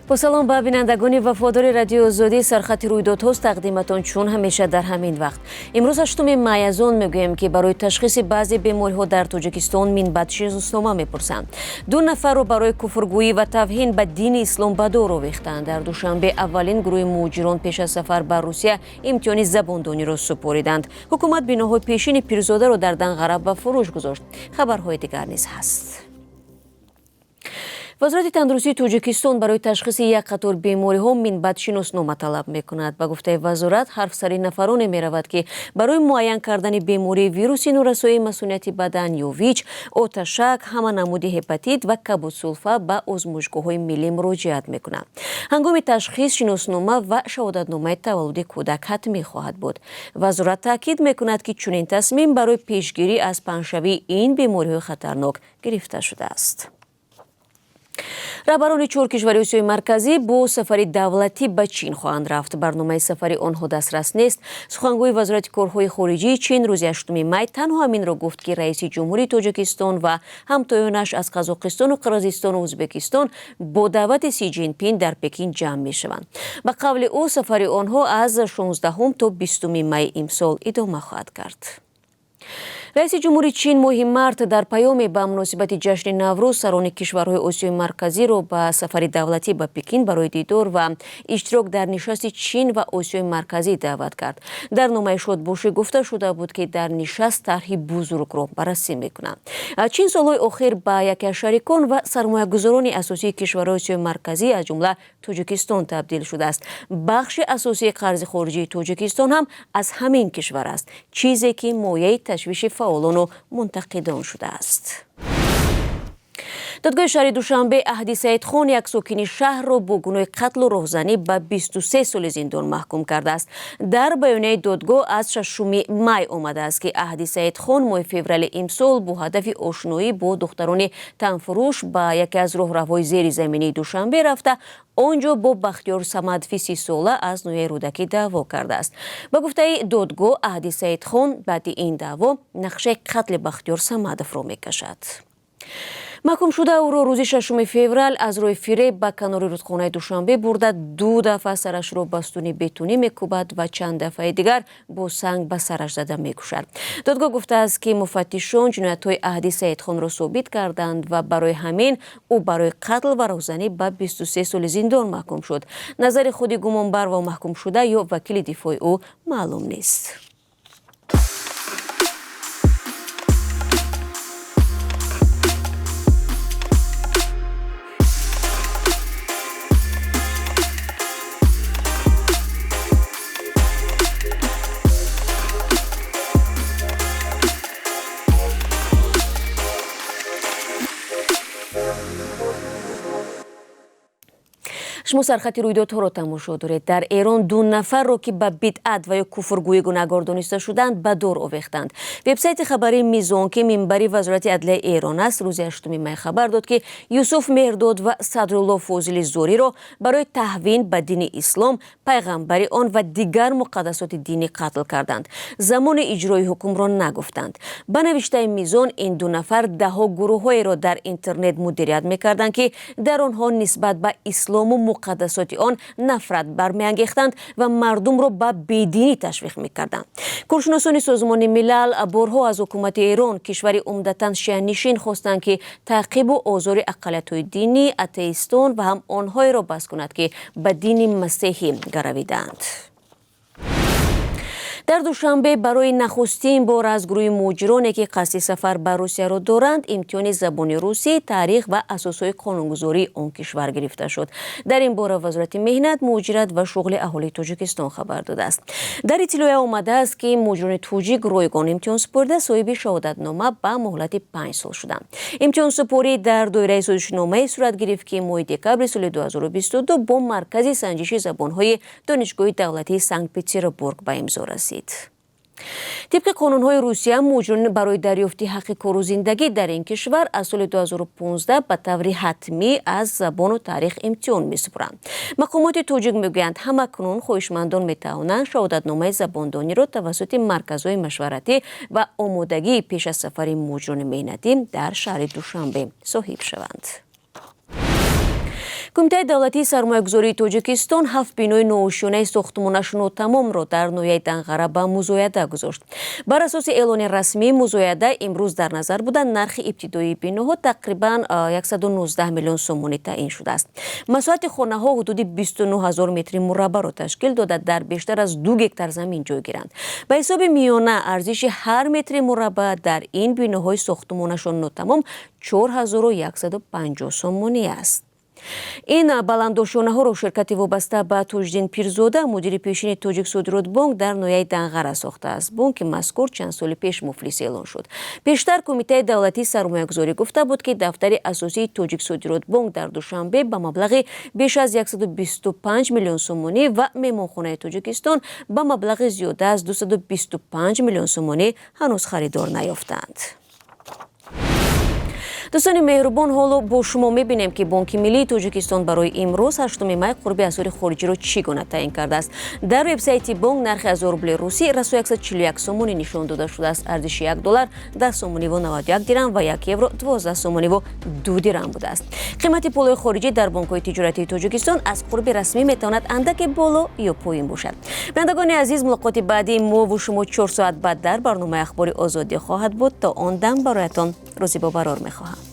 Бо салом ба бинандагони вафодори Радиои Озодӣ. Сархати рӯйдодҳост тақдиматон чун ҳамеша дар ҳамин вақт. Имрӯз 8 май аз он мегӯем, ки барои ташхиси баъзе бемориҳо дар Тоҷикистон минбаъд шиноснома мепурсанд. Ду нафарро барои куфргӯӣ ва тавҳин ба дини ислом ба дор овехтанд. Дар Душанбе аввалин гурӯҳи муҳоҷирон пеш аз сафар ба Русия имтиҳони забондониро супориданд. Ҳукумат биноҳои пешини Пирзодаро дар Данғара ба фурӯш гузошт. Хабарҳои дигар низ ҳаст. Вазорати тандурустии Тоҷикистон барои ташхиси як қатор бемориҳо минбаъд шиноснома талаб мекунад. Ба гуфтаи вазорат, ҳарф сари нафароне меравад, ки барои муайян кардани бемории вируси норасоии масунияти бадан ё ВИЧ, оташак, ҳама намуди ҳепатит ва кабудсулфа ба озмоишгоҳҳои миллӣ муроҷиат мекунанд. Ҳангоми ташхис шиноснома ва шаҳодатномаи таваллуди кӯдак ҳатмӣ хоҳад буд. Вазорат таъкид мекунад, ки чунин тасмим барои пешгирӣ аз паҳншавии ин бемориҳои хатарнок гирифта шудааст. Раҳбарони чор кишвари Осиёи Марказӣ бо сафари давлатӣ ба Чин хоҳанд рафт. Барномаи сафари онҳо дастрас нест. Сухангӯи Вазорати корҳои хориҷии Чин рӯзи 8 май танҳо ҳаминро гуфт, ки раиси ҷумҳури Тоҷикистон ва ҳамтоёнаш аз Қазоқистону Қирғизистону Ӯзбекистон бо даъвати Си Ҷинпин дар Пекин ҷамъ мешаванд. Ба қавли ӯ, сафари онҳо аз 16 то 20 май имсол идома хоҳад кард. Раиси ҷумҳури Чин моҳи март дар паёме ба муносибати ҷашни Наврӯз сарони кишварҳои Осиёи Марказиро ба сафари давлатӣ ба Пекин барои дидор ва иштирок дар нишасти Чин ва Осиёи Марказӣ даъват кард. Дар номаи шодбошӣ гуфта шуда буд, ки дар нишаст тарҳи бузургро баррасӣ мекунанд. Чин солҳои охир ба яке аз шарикон ва сармоягузорони асосии кишварҳои Осиёи Марказӣ, аз ҷумла Тоҷикистон, табдил шудааст. Бахши асосии қарзи хориҷии Тоҷикистон ҳам аз ҳамин кишвар аст, чизе ки мояи ташвиши фаъолону мунтақидон шудааст. Додгоҳи шаҳри Душанбе Аҳди Саидхон, як сокини шаҳрро бо гуноҳи қатлу роҳзанӣ ба 23 соли зиндон маҳкум кардааст. Дар баёнияи додгоҳ аз 6 май омадааст, ки Аҳди Саидхон моҳи феврали имсол бо ҳадафи ошноӣ бо духтарони танфурӯш ба яке аз роҳравҳои зеризаминии Душанбе рафта, он ҷо бо Бахтиёр Самадфи 30-сола аз ноҳияи Рӯдакӣ даъво кардааст. Ба гуфтаи додгоҳ, Аҳди Саидхон баъди ин даъво нақшаи қатли Бахтиёр Самадовро мекашад. Маҳкумшуда ӯро рӯзи 6 феврал аз роҳи фиреб ба канори рӯдхонаи Душанбе бурда, ду дафъа сарашро ба сутуни бетунӣ мекӯбад ва чанд дафъаи дигар бо санг ба сараш зада мекушад. Додгоҳ гуфтааст, ки муфаттишон ҷиноятҳои Аҳди Саидхонро собит карданд ва барои ҳамин ӯ барои қатл ва роҳзанӣ ба 23 соли зиндон маҳкум шуд. Назари худи гумонбар ва маҳкумшуда ё вакили дифои ӯ маълум нест. Шумо сархати рӯйдодҳоро тамошо доред. Дар Эрон ду нафарро, ки ба бидъат ва ё куфргӯӣ гунаҳгор дониста шуданд, ба дор овехтанд. Вебсайти хабарии Мизон, ки минбари Вазорати адлияи Эрон аст, рӯзи 8 май хабар дод, ки Юсуф Меҳрдод ва Садрулло Фозили Зориро барои таҳвин ба дини ислом, пайғамбари он ва дигар муқаддасоти динӣ қатл карданд. Замони иҷрои ҳукмро нагуфтанд. Ба навиштаи Мизон, ин ду нафар даҳҳо гурӯҳҳоеро дар интернет мудирият мекарданд, ки дар онҳо нисбат ба ислому муқаддасоти он нафрат бармеангехтанд ва мардумро ба бединӣ ташвиқ мекарданд. Коршиносони Созмони Милал борҳо аз ҳукумати Эрон, кишвари умдатан шианишин, хостанд, ки таъқибу озори ақаллиятҳои динӣ, атеистон ва ҳам онҳоеро бас кунад, ки ба дини масеҳӣ гаравидаанд. Дар Душанбе барои нахустин бор аз гурӯҳи муҳоҷироне, ки қасди сафар ба Русияро доранд, имтиҳони забони русӣ, таърих ва асосҳои қонунгузории он кишвар гирифта шуд. Дар ин бора Вазорати меҳнат, муҳоҷират ва шуғли аҳолии Тоҷикистон хабар додааст. Дар иттилоя омадааст, ки муҳоҷирони тоҷик ройгон имтиҳон супорида, соҳиби шаҳодатнома ба муҳлати 5 сол шуданд. Имтиҳонсупорӣ дар доираи созишномае сурат гирифт, ки моҳи декабри соли 2022 бо Маркази санҷиши забонҳои Донишгоҳи давлатии Санкт Петербург ба имзо расид. Тибқи қонунҳои Русия, муҳоҷирон барои дарёфти ҳаққи кору зиндагӣ дар ин кишвар аз соли 2015 ба таври ҳатмӣ аз забону таърих имтиҳон месупоранд. Мақомоти тоҷик мегӯянд, ҳамакнун хоҳишмандон метавонанд шаҳодатномаи забондониро тавассути марказҳои машваратӣ ва омодагии пеш аз сафари муҳоҷирони меҳнатӣ дар шаҳри Душанбе соҳиб шаванд. Кумитаи давлатии сармоягузории Тоҷикистон ҳафт бинои ноошёнаи сохтмонаш нотамомро дар ноҳияи Данғара ба музояда гузошт. Бар асоси эълони расмӣ, музояда имрӯз дар назар буда, нархи ибтидоии биноҳо тақрибан 119 миллион сомонӣ таъин шудааст. Масоҳати хонаҳо ҳудуди 29 ҳазор метри мураббаъро ташкил дода, дар бештар аз 2 гектар замин ҷойгиранд. Ба ҳисоби миёна, арзиши ҳар метри мураббаъ дар ин биноҳои сохтмонашон нотамом 4150 сомонӣ аст. Ин баландошёнаҳоро ширкати вобаста ба Тоҷиддин Пирзода, мудири пешини Тоҷиксодиротбонк, дар ноҳияи Данғара сохтааст. Бонки мазкур чанд соли пеш муфлис эълон шуд. Пештар Кумитаи давлатии сармоягузорӣ гуфта буд, ки дафтари асосии Тоҷиксодиротбонк дар Душанбе ба маблағи беш аз 125 миллион сомонӣ ва Меҳмонхонаи Тоҷикистон ба маблағи зиёда аз 225 миллион сомонӣ ҳанӯз харидор наёфтаанд. Дӯстони меҳрубон, ҳоло бо шумо мебинем, ки Бонки миллии Тоҷикистон барои имрӯз, 8 май, қурби асъори хориҷиро чӣ гуна таъин кардааст. Дар вебсайти бонк нархи 1000 рубли русӣ расо 141 сомонӣ нишон дода шудааст. Арзиши 1 доллар 10 сомониву 91 дирам ва 1 евро 12 сомониву 2 дирам будааст. Қимати пулҳои хориҷӣ дар бонкҳои тиҷоратии Тоҷикистон аз қурби расмӣ метавонад андаке боло ё поён бошад. Бинандагони азиз, мулоқоти баъдии мову шумо 4 соат баъд дар барномаи Ахбори Озодӣ хоҳад буд. То он дам бароятон рӯзи бобарор мехоҳам.